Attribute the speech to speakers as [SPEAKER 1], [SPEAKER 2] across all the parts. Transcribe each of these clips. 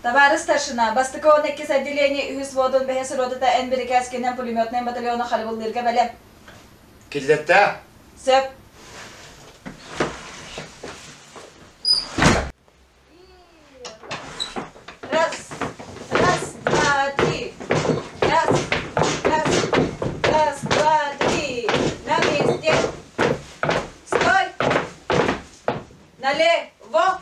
[SPEAKER 1] Табаарыс старшина, бастакы уонна иккис отделение үһүс взводун бэһис ротата эн бирикээскинэн пулеметнай батальону харабыллыырга бэлэм.
[SPEAKER 2] Киллэртээ.
[SPEAKER 1] Сөп. Раз, раз, два, три. Раз, раз, раз, два, три. На месте. Стой. Налево.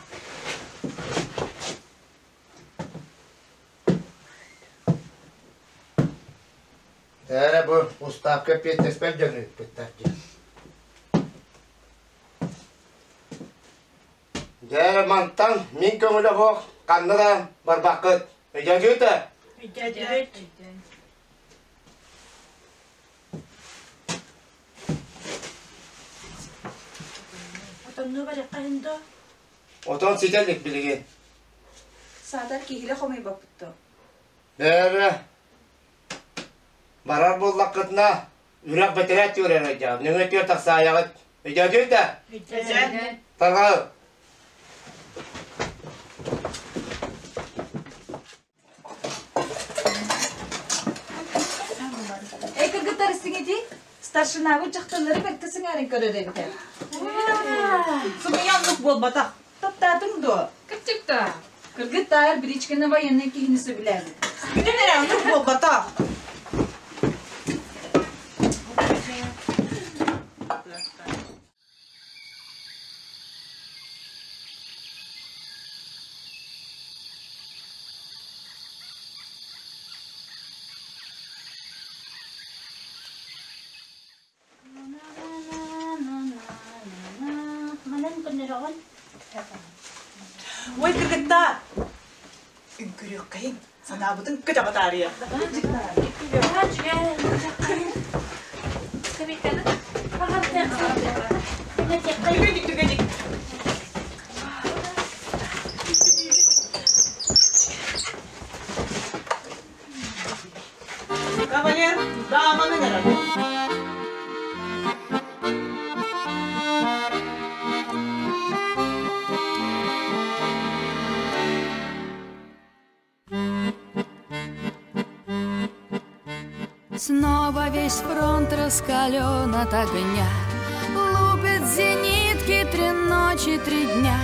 [SPEAKER 2] Эрэ бу устаапка эппиэттэспэт дьону ыыппыттар дии. Дьэ, мантан мин көҥүлэ суох ханна да барбаккыт. Өйдөөтүгүт да?
[SPEAKER 3] Өйдөөтүбүт. Отоннуу барыахха иһин дуо?
[SPEAKER 2] Отон ситэ илик билигин.
[SPEAKER 1] Саатар киһилэ хомуйбаппыт дуо?
[SPEAKER 2] Бээрэ, барар буоллаххытына, үрэх бэтэрээ түөрэр өйдөөх. Нөҥүө түөр тахсаайаҕыт. Өйдөөтүгүт да?
[SPEAKER 3] Өйдөөтүбүт.
[SPEAKER 2] Тарҕаһы.
[SPEAKER 1] Эй, кыргыттар истиҥитий? Старшинабыт дьахталлары бэркэ сыҥааран көрөр эбитэ.
[SPEAKER 4] Сымыйа оннук буолбатах.
[SPEAKER 1] Таптаатыҥ дуо?
[SPEAKER 5] Кырдьык да.
[SPEAKER 1] Кыргыттаар бричканы военнай киһини сөбүлээбит.
[SPEAKER 4] Бүтүн эрэ оннук буолбатах.
[SPEAKER 3] Манан көннөрөҕүн?
[SPEAKER 4] Ой, кыргыттаар! Үҥкүрүөххэйиҥ, санаабытын көтөҕө таарыйа. Түгэник, түгэник. Кавалер, дааманы ыҥырар.
[SPEAKER 6] Снова весь фронт раскален от огня. Лупят зенитки три ночи, три дня.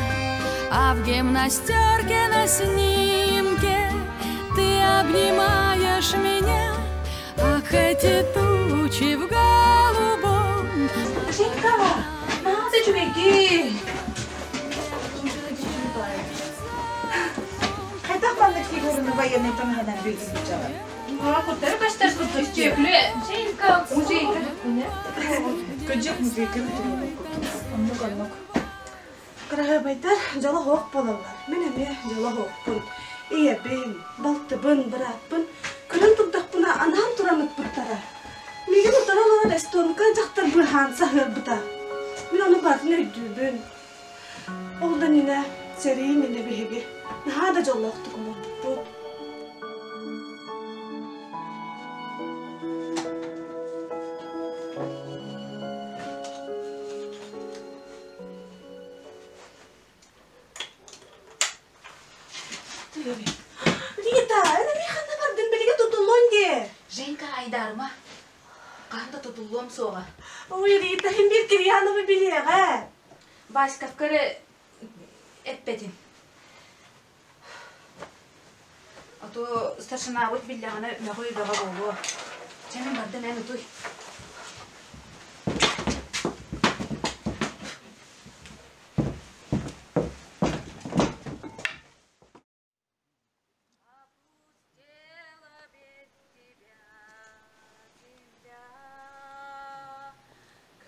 [SPEAKER 6] А в гимнастерке на снимке Ты обнимаешь меня. Ах, эти тучи в голубом.
[SPEAKER 1] Женька, надо үчүгэйдии. Хайдах маннык фигураны военный таҥаһынан билсибиччэҕин?
[SPEAKER 5] Куттары көстөр курдук Чүөкүлэ Женька музейга
[SPEAKER 4] Кыдьык музейга
[SPEAKER 1] Оннук оннук.
[SPEAKER 7] Кыраһыабайдар дьоло суох буолаллар. Мин эмиэ дьоло суохпун. Ийэбин, балтыбын, бырааппын көрөн турдахпына анаан туран ыппыттара. Миигин утары олорор эстонка дьахтар быыһаан саһыарбыта. Мин ону барытын өйдүүбүн. Ол да иннинэ сэрии иннинэ биһиги наһаа да дьоллоохтук олорбуппут. Рита, эн эмиэ ханна бардын билигин тутуллуон дии.
[SPEAKER 5] Женька айдаарыма. Хаһан да тутуллуом суоҕа.
[SPEAKER 7] Ой, Рита, иһин биир Кирьяновы билиэҕэ.
[SPEAKER 5] Васьковка эрэ эппэтим. А то старшинабыт биллэҕинэ мөҕүү бөҕө буолуо. Чэ, мин бардым эн утуй.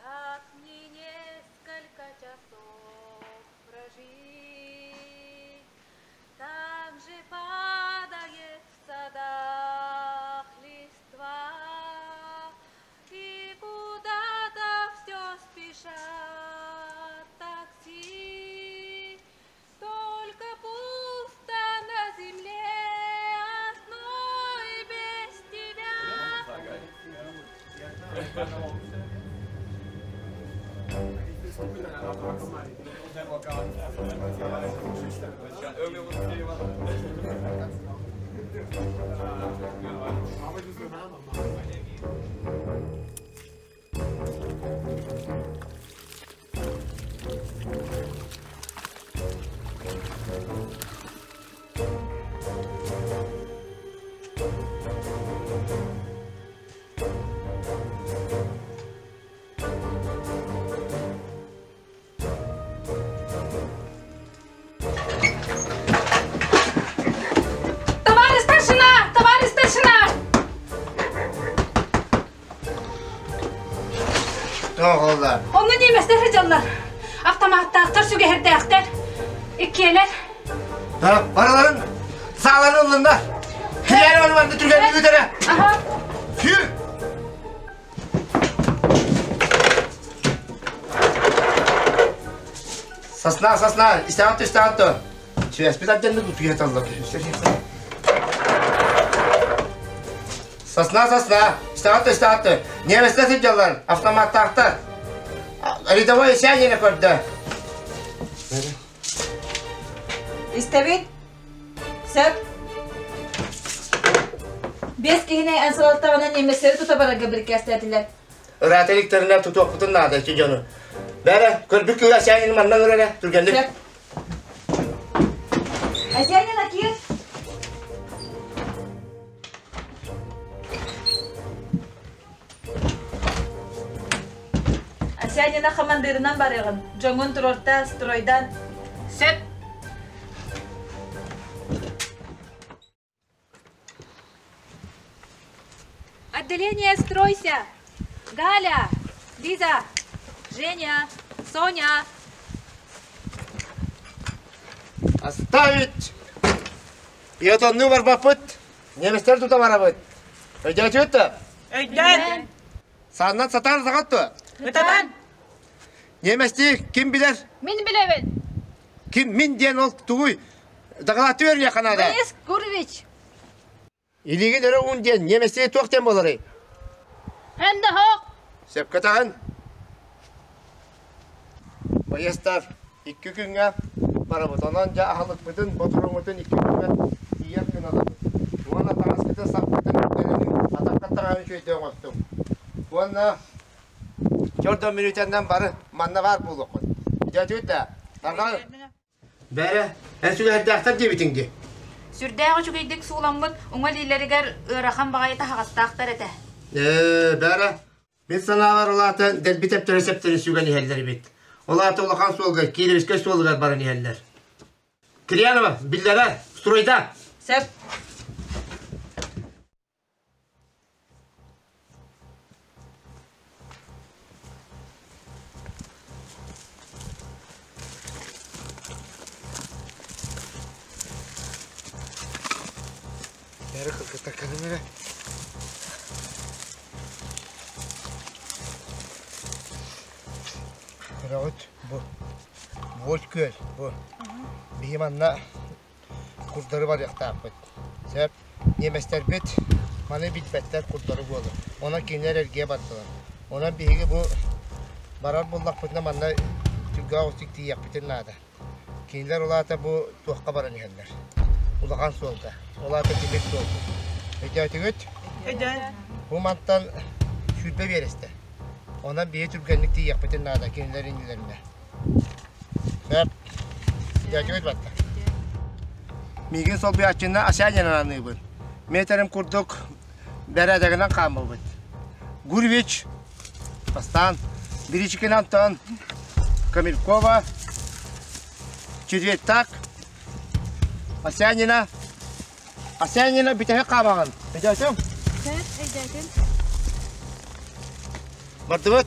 [SPEAKER 5] Как мне несколько часов прожить, Так же падает в садах листва, И куда-то все спешат такси. Только пусто на земле одной без тебя.
[SPEAKER 2] Тоҕо холла?
[SPEAKER 5] Онно немецтэр сылдьаллар. Автоматтаахтар, сүгэһэрдээхтэр. Иккиэлэр.
[SPEAKER 2] Барыларын сааларын ыллыннар. Кириэри бары барды түргэнник үтэрэ.
[SPEAKER 5] Аха.
[SPEAKER 2] Сүүр! Сосна, сосна, истэҕин түстэҕин то. Сүөспүт ардьаннык утуйа талла Сосна, сосна, истэҕин түстэҕин то. Немецтэр сылдьаллар, автоматтаахтар. Рядовой Исянина көрдө.
[SPEAKER 1] Истэбит? Сөп. Биэс киһини эн салалтаҕына немецтэри тута барарга бирикээстээтилэр.
[SPEAKER 2] Ыраата иликтэринэ тутуохпутун наада ити дьону. Бээрэ, көрбүт кыыһа Асянин манна ыҥыр эрэ, түргэнник.
[SPEAKER 1] Сөп. Асянин Акир. Асянина хамандыырынан барыаҕын, дьоҥҥун туруорта, стройдан.
[SPEAKER 5] Сөп. Отделение, стройся! Галя, Лиза, Женя, Соня.
[SPEAKER 2] Оставить! Пиотоннуу барбаппыт, немецтэр тута барабыт. Өйдөөтүгүт да?
[SPEAKER 4] Өйдөөн.
[SPEAKER 2] Сааннан сатаан саҕат дуо?
[SPEAKER 4] Ытатан.
[SPEAKER 2] Немецтии ким билэр?
[SPEAKER 5] Мин билэбин.
[SPEAKER 2] Ким мин диэн ол тугуй? Дакылааттыы үөрүйэххэ наада.
[SPEAKER 5] Борис Гурвич.
[SPEAKER 2] Илиигин өрө уун диэн немецтии туох диэн буоларый?
[SPEAKER 5] Эн да хоох.
[SPEAKER 2] Сөпкө таһын. Байыастар икки күҥҥэ барабыт. Онон дьэ аһылыкпытын, ботуруоммутун икки күҥҥэ тиийэр гына ылабыт. Уонна таҥаскытын, саппытын үктэнэн атахха таҥаһын үчүгэйдик оҥостуҥ. Уонна чордон мүнүүтэннэн бары манна баар буолуоххут. Дьэ да, тарҕаҥ. Бээрэ, эн сүгэһэрдээхтэр диэбитиҥ дии.
[SPEAKER 5] Сүрдээх үчүгэйдик сууламмыт уҥа илиилэригэр ыарахан баҕайы таһаҕастаахтар этэ.
[SPEAKER 2] Ээ, бээрэ, Мин санаабар улаата дэлби тэптэрэ сэптэрин сүгэн иһэллэр эбит. Ол аата улахан суолга, Кировскай суолугар баран иһэллэр. Кирьянова, биллэрэ, стройда!
[SPEAKER 1] Сөп.
[SPEAKER 2] Бәрі кыргыттар кэлин Көрөҕүт бу Буоль күөл бу. Биһи манна курдары барыахтаахпыт. Сөп. Ньиэмэстэрбит маны билбэттэр курдары буолар. Онон кинилэр эргийэ бардылар. Онон биһиги бу барар буоллахпытына манна түргэх оҕустук тиийиэхпитин наада. Кинилэр ол аата бу туохха баран иһэллэр? Улахан суолга. Ол аата тимир суолга. Өйдөөтүгүт?
[SPEAKER 4] Өйдөөн.
[SPEAKER 2] Бу мантан 20 биэрэстэ. Онон биһи түргэнник тиийиэхпитин наада кинилэр иннилэринэ. Сөп. Өйдөөтүгүт батта? Миигин солбуйааччыны Асянин аныыбын. Метрим курдук бэрээдэгинэн хааммыбыт. Гурвич Бастаан Бричкин Антон, Камилькова, Чирьеттак, Осянина, Осянина бүтэһик хаамаҕын. Өйдөөтүҥ?
[SPEAKER 3] Сөп, өйдөөтүм.
[SPEAKER 2] Бардыбыт.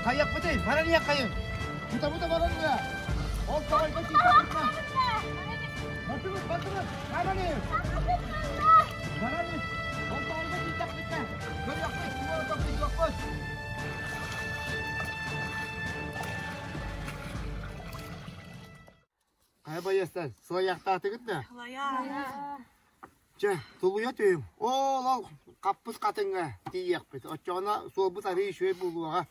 [SPEAKER 2] Хайаппытый, баран иһэ Бута-бута баран иһэ. Ол тоҕойго тиийбэппит Бардыбыт, бардыбыт, баран иһ. Баран ис. Ол тоҕойго тиийдэхпитинэ, көрүөхпүт, туора Хайа байыастар, сылайахтаатыгыт да? Чэ, тулуйа түһүҥ. Оол, ол хаппыт хатыҥҥа тиийиэхпит. Оччоҕуна суолбут арыый үчүгэй буолуоҕа.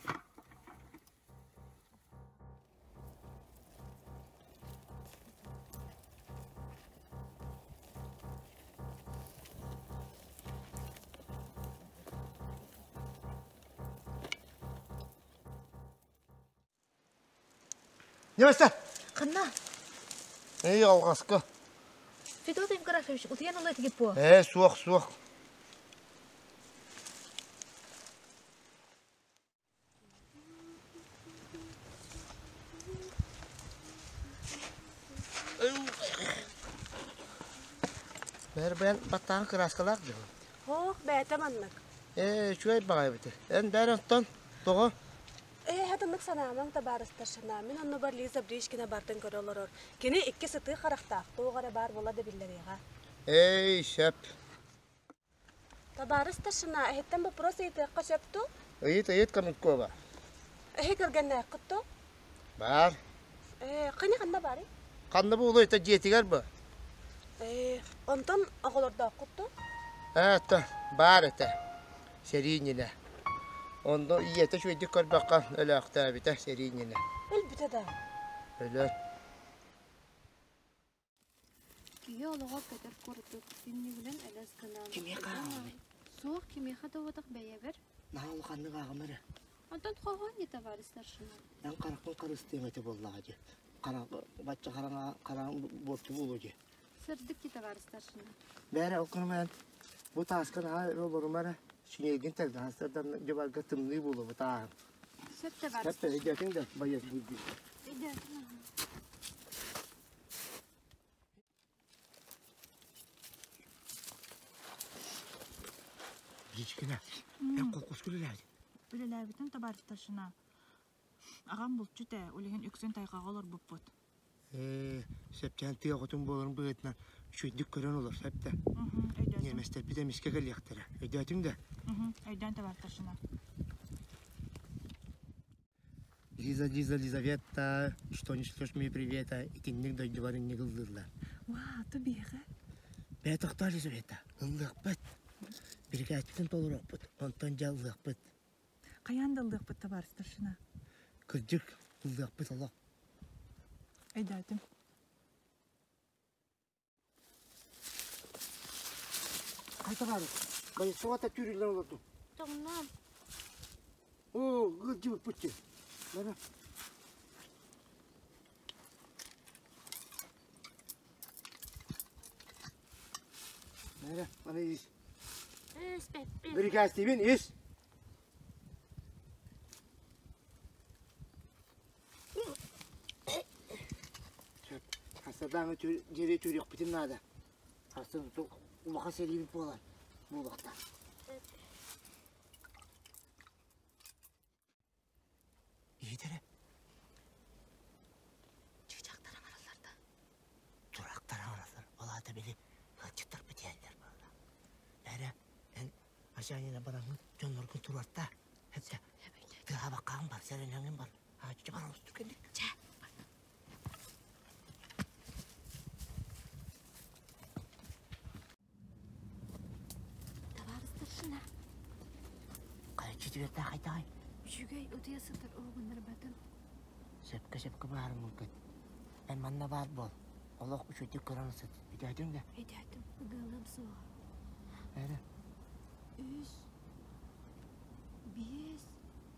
[SPEAKER 2] Ньуоста!
[SPEAKER 3] Ханна?
[SPEAKER 2] Эй, алҕаска.
[SPEAKER 8] Федот Евграфович, утуйан ылла этигит буо?
[SPEAKER 2] Ээ, суох, суох. Бэр-бэн баттаан кырааскалаах дьон.
[SPEAKER 7] Ох, бэйэтэ маннык.
[SPEAKER 2] Ээ, үчүгэй баҕайы эбит. Эн бээр оттон тоҕо?
[SPEAKER 7] Ээ, хатыннык санаамаҥ табаарыстар санаа. Мин оннубар Лиза Бричкина бартын көрө олорор. Кини икки сытыы харахтаах, туох эрэ баар буола да биллэриэҕэ.
[SPEAKER 2] Эй, сөп.
[SPEAKER 7] Табаарыс старшина, эһиттэн боппуруос ыйытыахха сөп дуу?
[SPEAKER 2] Ыйыт, ыйыт, Каменкова.
[SPEAKER 7] Эһи кэргэннээххит дуу?
[SPEAKER 2] Баар.
[SPEAKER 7] Ээ, хани ханна баарый?
[SPEAKER 2] Ханна буолуой, это дьиэтигэр бу.
[SPEAKER 7] Ээ, онтон оҕолордооххут дуу?
[SPEAKER 2] Ээ, это баар этэ. Сэрии иннинэ. Онно ийэтэ үчүгэйдик көрбөххө өлөөхтөөбүтэ сэрии иннинэ.
[SPEAKER 7] Өлбүтэ да?
[SPEAKER 2] Өлөр.
[SPEAKER 9] Киһи олоҕо көтөр курдук, түннүгүнэн элэс гынан.
[SPEAKER 2] Кимиэхэ ааҕамый?
[SPEAKER 9] Суох, кимиэхэ да уотах бэйэбэр.
[SPEAKER 2] Наһаа улаханнык ааҕыма эрэ.
[SPEAKER 9] Онтон хоһоон не товарищ старшина.
[SPEAKER 2] Эн харахпын харыстыам этэ буоллаҕа дии. Харах бачча хараҥа хараҥ буорту буолуо дии.
[SPEAKER 9] Сырдык ти товарищ старшина.
[SPEAKER 2] Бээрэ ол гынан бу тааска наһаа олорума эрэ. Синиэгин тэлгэһэ дьыбарга тымныы буолуо бу тааһым.
[SPEAKER 9] Сөп товарищ.
[SPEAKER 2] Сөп өйдөөтүҥ да байыас буйдуу.
[SPEAKER 9] Өйдөөтүм.
[SPEAKER 2] Бричкина, эн колхозка үлэлээбитиҥ?
[SPEAKER 4] Үлэлээбитим табаарыстаршына. Аҕам булчут ээ, ол иһин үксүн тайҕаҕа олорбуппут.
[SPEAKER 2] Ээ, сөптөөн тыа оҕотун буоларын быһыытынан үчүгэйдик көрөн олор, сөп да?
[SPEAKER 4] Өйдөөтүм.
[SPEAKER 2] Ньиэмэстэрбит эмискэ кэлиэхтэрэ. Өйдөөтүҥ да?
[SPEAKER 4] Өйдөөн табаарыстаршына.
[SPEAKER 2] Лиза, Лиза, Лизавета, что не шлешь мне привета, итинник дойдубар инник ыллыыллар.
[SPEAKER 4] Ваа, то биэҕэ.
[SPEAKER 2] Бээ тохтоо, Лизавета, ыллыахпыт. Биригээччитин толоруохпут, онтон дьэ ыллыахпыт.
[SPEAKER 4] Хайаан да ыллыахпыт, табаарыс старшина.
[SPEAKER 2] Кырдьык, ыллыахпыт олох.
[SPEAKER 4] Өйдөөтүм.
[SPEAKER 2] Хайта баары, байысуҕата түүрүллэн олордум.
[SPEAKER 3] Тоҥнон.
[SPEAKER 2] Оо, ыалдьыбыппыт дии. Бара. Бара, аны ис.
[SPEAKER 3] Испэппин.
[SPEAKER 2] Бирикээстиибин ис. Хастардааҥы дьиэри түүрүөхпүтүн наада. Хастан улахан сэриибит буолар буолуохтаах. Иһит эрэ.
[SPEAKER 8] Чыычаахтар аҥараллар да.
[SPEAKER 2] Тураахтар аҥараллар. Ол аата били ыалдьыттарбыт иһэллэр буолла. Эрэ, эн Асянина бараҥҥын дьонноргун туруортаа. Эптэ. Тыаһабаккаҕын бар, сэрэнэҥҥин бар. Ааччы бар олус түргэнник.
[SPEAKER 8] Чэ.
[SPEAKER 9] Табаарыс старшина.
[SPEAKER 2] Хайа четвертээх хайдаҕай?
[SPEAKER 9] Үчүгэй утуйа сытар уһугуннарбатым.
[SPEAKER 2] Сөпкө сөпкө баарыммыккыт. Эн манна баар буол. Олох үчүгдүк көрөн сыт. Өйдөөтүҥ да?
[SPEAKER 9] Өйдөөтүм. Ыгыалыам суоҕа.
[SPEAKER 2] Эрэ.
[SPEAKER 9] Үс. Биэс.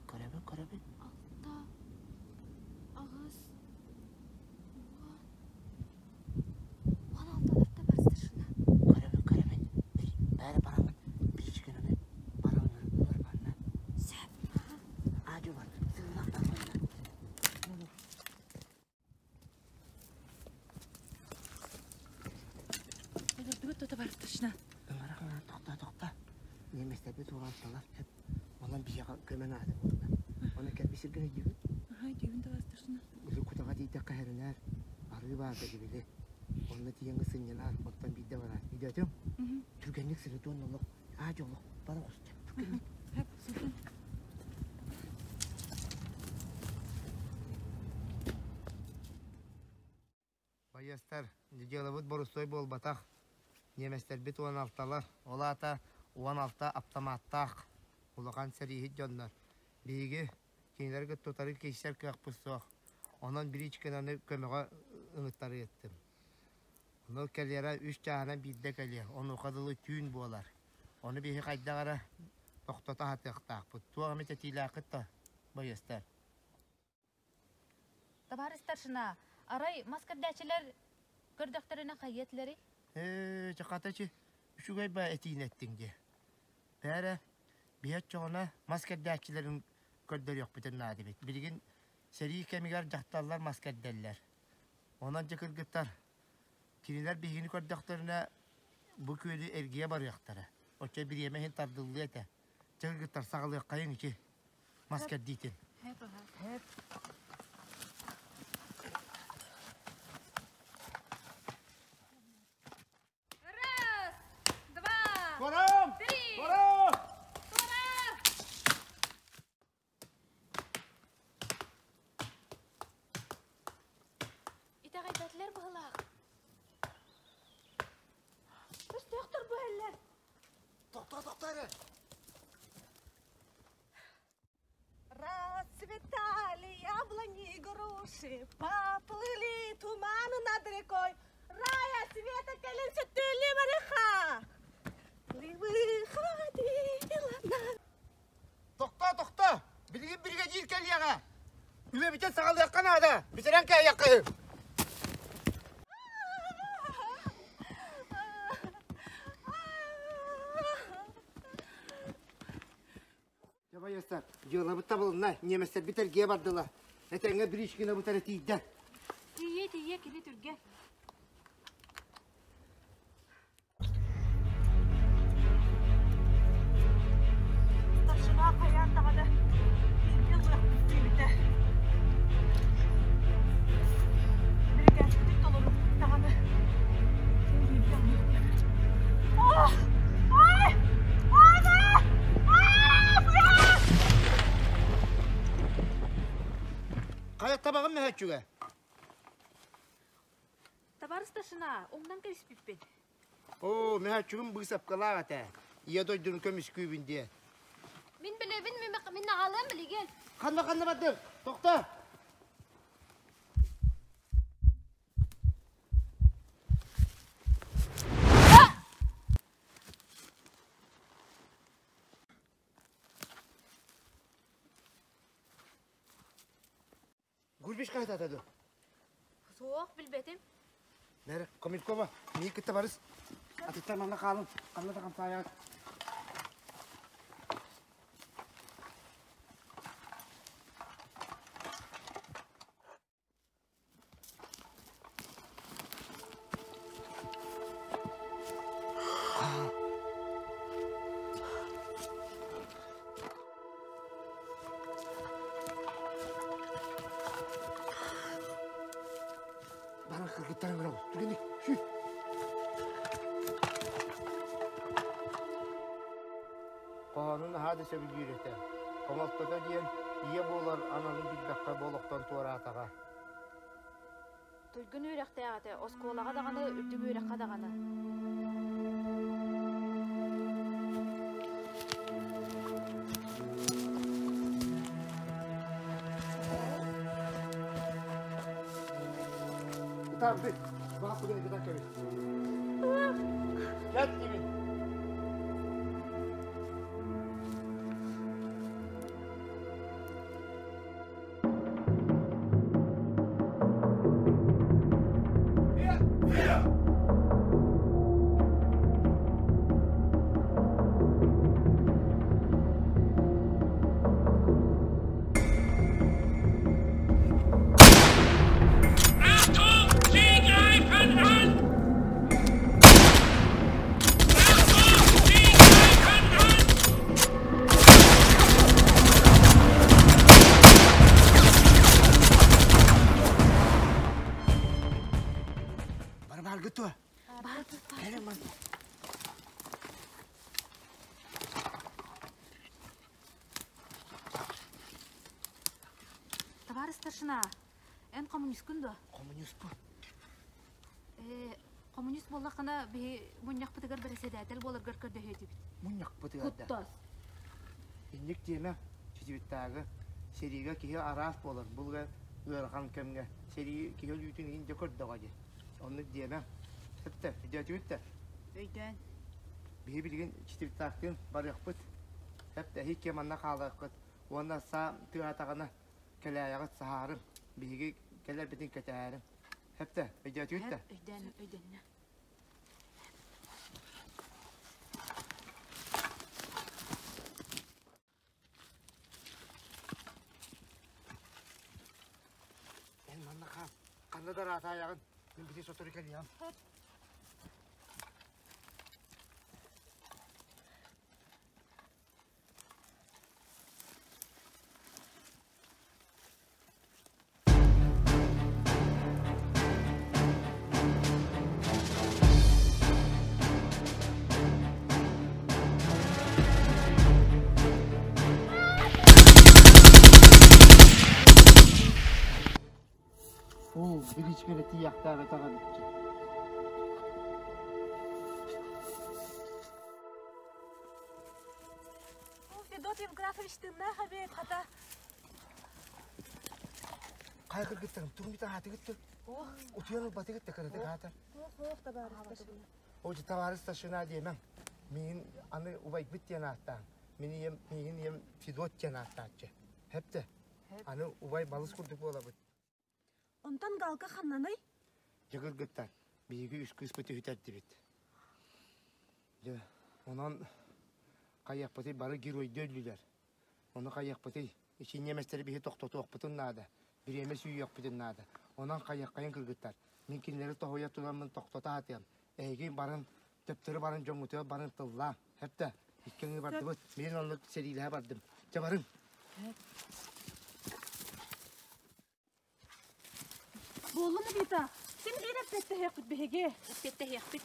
[SPEAKER 2] Көрөбүн, көрөбүн.
[SPEAKER 9] Алта. Аҕыс. Уон. Уон алталарта бар старшина.
[SPEAKER 2] Көрөбүн, көрөбүн. Бәрі барамын. Бичкинаны барамын өр манна.
[SPEAKER 9] Сөп.
[SPEAKER 2] Аадьу бар. Сыыллах бар манна.
[SPEAKER 4] Өлөрдүгүт да табаарыс старшина.
[SPEAKER 2] Ыҥыра ыҥыра тохтоо тохтоо. Немецтербит уолатталар эп онон биһиэхэ көмө наада буолла. Оны кэлби сиргэ өйдүүгүн?
[SPEAKER 4] Аха, өйдүүбүн табаарыс старшина.
[SPEAKER 2] Били кутаҕа тиийдэххэ хэринээр арыы баарда били. Онно тиийэҥҥэ сынньанаар, оттон биирдэ бараар. Өйдөөтүҥ? Түргэнник сырытыан олох, аа олох, бара оҕус Түргэнник.
[SPEAKER 4] Хэп, сытын.
[SPEAKER 2] Байыастар, дьыалабыт борустуой буолбатах. Ньиэмэстэрбит уон алталар, ол аата 16 аптамааттаах улахан сэрииһит дьоннор. Биһиги кинилэргэ тутары киирсэр кыахпыт суох. Онон Бричкинаны көмөҕө ыҥыттарыаттым. Ону кэлиэрэ үс чааһынан биирдэ кэлиэ, онуоха дылы түүн буолар. Ону биһи хайдах эрэ тохтото сатыахтаахпыт. Туох эмит этиилээххит да, байыастар?
[SPEAKER 8] Табаарыс старшина, арай мас кэрдээччилэр Көрдөхтөрүнэ хайыа этилэрий?
[SPEAKER 2] Ээ, чахата чи, үчүгэй ба этиин эттиҥ дии. Бээрэ, биһи оччоҕуна мас кэрдээччилэрин көрдөрүөхпүтүн наада эбит. Билигин сэрии кэмигэр дьахталлар мас кэрдэллэр. Онон дьэ кыргыттар, кинилэр биһигини көрдөхтөрүнэ бу күөлү эргийэ барыахтара. Оччо бириэмэ иһин тардыллыа этэ. Чэ кыргыттар саҕалыаххайыҥ ичи мас кэрдиитин.
[SPEAKER 4] Хэп.
[SPEAKER 1] Раз, два,
[SPEAKER 2] Кором!
[SPEAKER 1] три!
[SPEAKER 2] Кором!
[SPEAKER 1] Тура!
[SPEAKER 3] Итэҕэйбэтилэр быһылаах.
[SPEAKER 7] Өстөөхтөр бу иһэллэр.
[SPEAKER 2] Тохтоо, тохтоо эрэ!
[SPEAKER 7] Расцветали яблони и груши, поплыли туманы над рекой. Рая, Света, кэлин сөттүлли барыха. Выходила на...
[SPEAKER 2] Тохтоо, тохтоо! Билигин биригэдьиир кэлиэҕэ! Үлэбитин саҕалыахха наада! Бүтэрэн кээйэххэ! Дьэ, байыастар, дьыалабыт табылынна, ньиэмэстэрбит эргийэ бардылар. Этэҥҥэ Бричкинабыт эрэ тиийдэ.
[SPEAKER 3] Тиийэ, тиийэ, кини түргэн.
[SPEAKER 7] Старшина хайаан даҕаны бииргэ ылыахпыт диэбитэ. Бирикээспитин толоруппут даҕаны бииргэ ылыахпыт. Ах! Ай! Ана!
[SPEAKER 2] Хайа табаҕым мөһөччүгэ?
[SPEAKER 3] Табаарыс старшина, умнан кэбиспиппин.
[SPEAKER 2] Оо, мөһөччүгүм быысапкалаах этэ. Ийэ дойдуну көмүскүүбүн диэ.
[SPEAKER 9] Мин билэбин, мин, мин аҕалыам билигин.
[SPEAKER 2] Ханна ханна бардыҥ? Тохтоо! Гурбиш хаһытаата дуо?
[SPEAKER 3] Суох, билбэтим.
[SPEAKER 2] Бэрэ, Комилькова, миигин кытта барыс. Атыттар манна хаалын, ханна да хамсаайаҕыт. Баран кыргыттарын көрөҕүт. Түргэнник, сүүр. Хоһоонун наһаа да сөбүлүүр этэ. Хомолтото диэн ийэ буолар аналын билбэххэ бу олохтон туораатаҕа.
[SPEAKER 3] Туйгун үөрэхтээх этэ, оскуолаҕа даҕаны, үрдүк үөрэххэ даҕаны.
[SPEAKER 2] Ытаан бүт. Баҕа ытан кэбис. Кэт диибин.
[SPEAKER 10] Achtung! Sie greifen an! Achtung! Sie greifen an!
[SPEAKER 2] Бары бааргыт дуо? Кэлин ман.
[SPEAKER 3] Товарищ старшина, эн коммунисткын дуо?
[SPEAKER 2] Коммуниспун.
[SPEAKER 3] Э, коммунист буоллаххына биһи мунньахпытыгар бэрэссэдээтэл буоларгар көрдөһүө
[SPEAKER 2] Мунньахпытыгар да.
[SPEAKER 3] Куттас.
[SPEAKER 2] Инник тиэмэ Чичибиттааҕы сэриигэ киһи араас буолар. Булга ыарахан кэмҥэ сэрии киһи өлүүтүн иһин дьэ көрдөҕө дии. Оннук диэмэ. Сөптө, өйдөөтүгүт да?
[SPEAKER 4] Өйдөөн.
[SPEAKER 2] Биһи билигин Читибиттаахтыын барыахпыт. Сөптө, эһиги манна хаалыаххыт. Уонна саа тыаһаатаҕына кэлээйэҕит саһаарым. Биһиги кэлэрбитин кэтэһээрим. Хэптэ, өйдөөтүгүт да?
[SPEAKER 3] Өйдөөн, өйдөннө.
[SPEAKER 2] Эн манна хаал. Ханна да ыраатаайаҕын. Мин бити сотору кэлиэм. Оо, биличкэрэ тиийэхтээҕи таҕабыччы.
[SPEAKER 7] Федот Евграфович тыыннаах эбит, хата.
[SPEAKER 2] Хайа кыргыттарым, тугун аатыгыттыр? Утуйан ылбатыгыт да кыратык аатар.
[SPEAKER 7] Ох, табаарыс старшина.
[SPEAKER 2] О, табаарыс старшина диэмэҥ. Миигин аны убайбыт диэн ааттаан. Мин ийэм, миигин ийэм Федот диэн ааттааччы. Хэптэ. Аны убай балыс курдук буолабыт.
[SPEAKER 7] Онтон галка ханнаный?
[SPEAKER 2] Дьэ кыргыттар, биһиги үс кыыспыт үһүтэрдибит. Дьэ, онон хайыахпытый бары геройдуу өллүлэр. Ону хайыахпытый, ичи ньиэмэстэри биһи тохтотуохпутун наада, бириэмэ сүүйүөхпүтүн наада. Онон хайыаххайын кыргыттар, мин кинилэри тоһуйа тураммын тохтото сатыам. Эһиги барын, төптөрү барын дьоҥҥутугар барын тыллааҥ. Хэптэ, икки аҥыы бардыбыт. Мин оннук сэриилэһэ бардым. Чэ барыҥ.
[SPEAKER 7] Буоллун Вита, син биир эппиэттэһиэхпит биһиги.
[SPEAKER 3] Эппиэттэһиэхпит.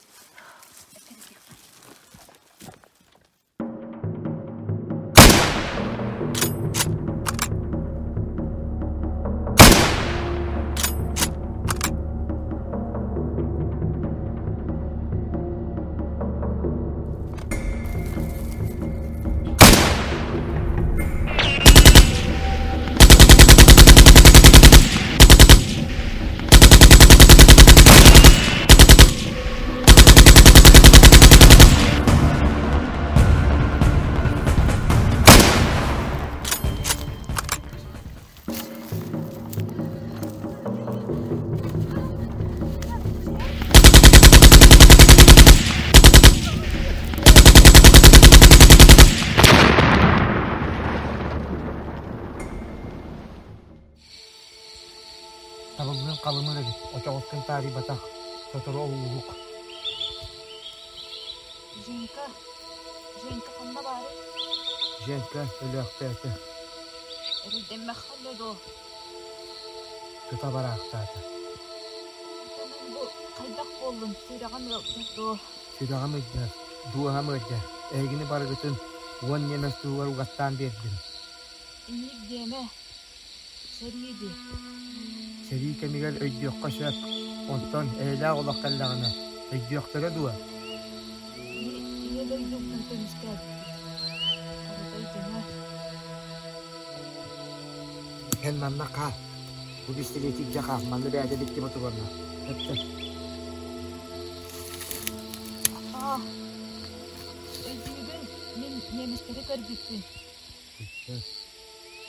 [SPEAKER 2] Табыллыан халымыр эбит, очоҕускун таарыйбатах, сотору олууһук.
[SPEAKER 3] Женька, Женька ханна баарый?
[SPEAKER 2] Женька өлөөхтөөтө.
[SPEAKER 3] Эрэйдэммэххэ дуо?
[SPEAKER 2] Тута бараахтаата.
[SPEAKER 3] Бу хайдах буоллун, сүрэҕим ыалдьар дуо?
[SPEAKER 2] Сүрэҕим ыйдар, дууһам ыалдьар. Эһигини барыгытын уон ньиэмэс туһугар угаттаан биэрдим.
[SPEAKER 3] Инник диэмэ, сэрии дии.
[SPEAKER 2] Сэрии кэмигэр өйдүөххэ сөп, онтон эйэлээх олох кэллэҕинэ өйдүөхтэрэ дуо?
[SPEAKER 3] Ийэ дойдубутун көмүскээбиппит. Харата өйдөнөр.
[SPEAKER 2] Эн манна хаал. Бу бистилиэтик дьэ хаал, манна бэйэтэ дикти ботугурна. Өттө.
[SPEAKER 3] Аа, өйдүүгүн, мин немецтэри көрбүппүн.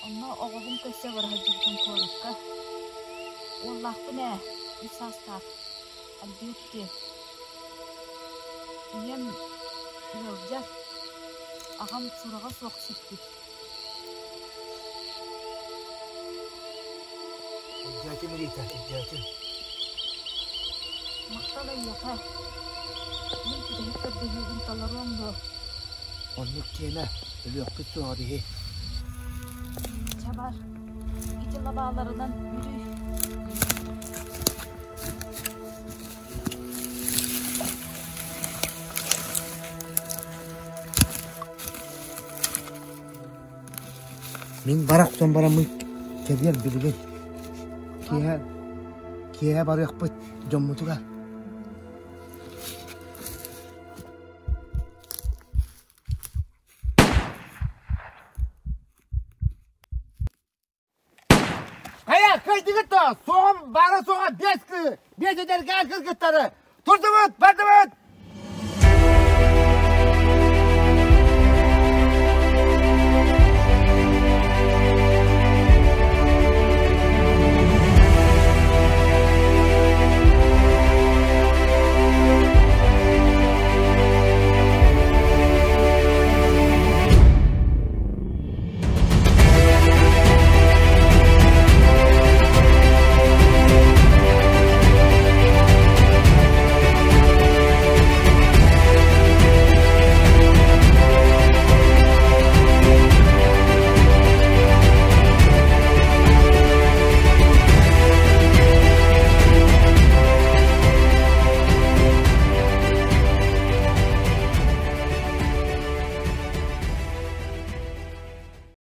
[SPEAKER 3] Онно оҕобун көрсө бара сылдьыбытым куоракка. Уоллаахпын ээ, үс саастаах, Альберт диэн. Ийэм ыалдьар, аҕам сураҕа суох сүппүт.
[SPEAKER 2] Өйдөөтүм Рита, өйдөөтүм.
[SPEAKER 3] Махтал эйиэхэ. Мин бүтэһик көрдөһүүбүн толоруоҥ дуо?
[SPEAKER 2] Оннук диэмэ, өлүөхпүт суоҕа биһи.
[SPEAKER 3] Чэ бар, ити лабааларынан бүрүй.
[SPEAKER 2] Мин бара охсон бараммын кэлиэм билигин. Киэһэ, киэһэ барыахпыт дьоммутугар. Хайа, кыайдыгыт да, суоҕум баара суоҕа биэс кыы, биэс эдэркээн кыргыттары. Турдубут, бардыбыт!